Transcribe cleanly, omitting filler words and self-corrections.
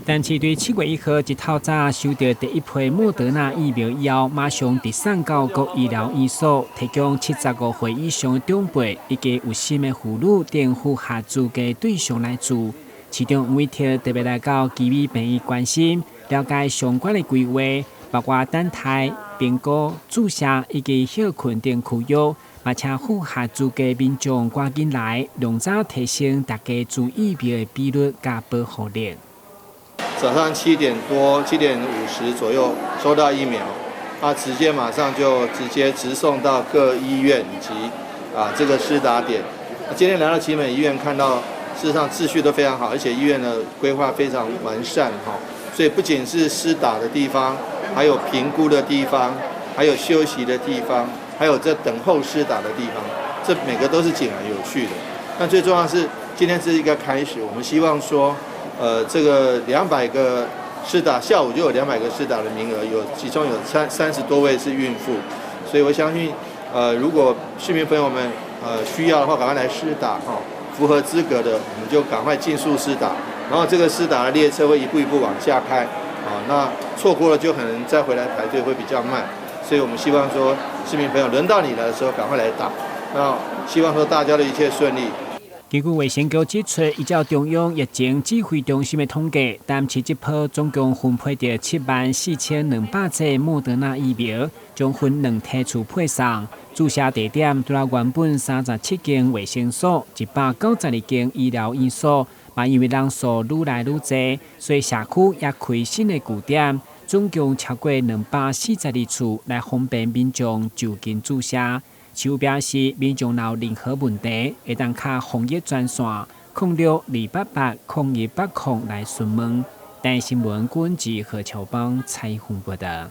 台南市對7月1號一透早收到第一批莫德納疫苗以後，馬上直送到各醫療院所，提供75歲以上的長輩以及有心的婦女等符合資格對象來注。市長黃偉哲特別來到奇美病院關心，了解相關的規劃，包括等待、評估、注射以及歇睏等區域，嘛請符合資格民眾趕緊來，量早提升大家注疫苗的比率佮保護力。早上7點多，7點50左右收到疫苗，直接馬上就直接直送到各醫院以及這個施打點。今天來到奇美醫院，看到事實上秩序都非常好，而且醫院的規劃非常完善哈。所以不僅是施打的地方，還有評估的地方，還有休息的地方，還有這等候施打的地方，這每個都是井然有序的。那最重要是今天是一個開始，我們希望說，這個兩百個施打，下午就有兩百個施打的名額，有其中有30多位是孕婦，所以我相信，如果市民朋友們需要的話，趕快來施打哈，符合資格的，我們就趕快盡速施打，然後這個施打的列車會一步一步往下開，啊，那錯過了就可能再回來排隊會比較慢，所以我們希望說市民朋友輪到你的時候趕快來打，那希望說大家的一切順利。根據衛生局指出，依照中央疫情指揮中心的統計，台南市這波總共分配著74,200劑莫德納疫苗，將分兩梯次配送。注射地點除了原本37間衛生所、192間醫療院所，嘛因為人數愈來愈濟，所以社區也開新的據點，總共超過242處來方便民眾就近注射。市府表示，民眾若有任何問題，會當敲防疫專線06-2888-0180來詢問。台視新聞郭文吉何秋邦採訪報導。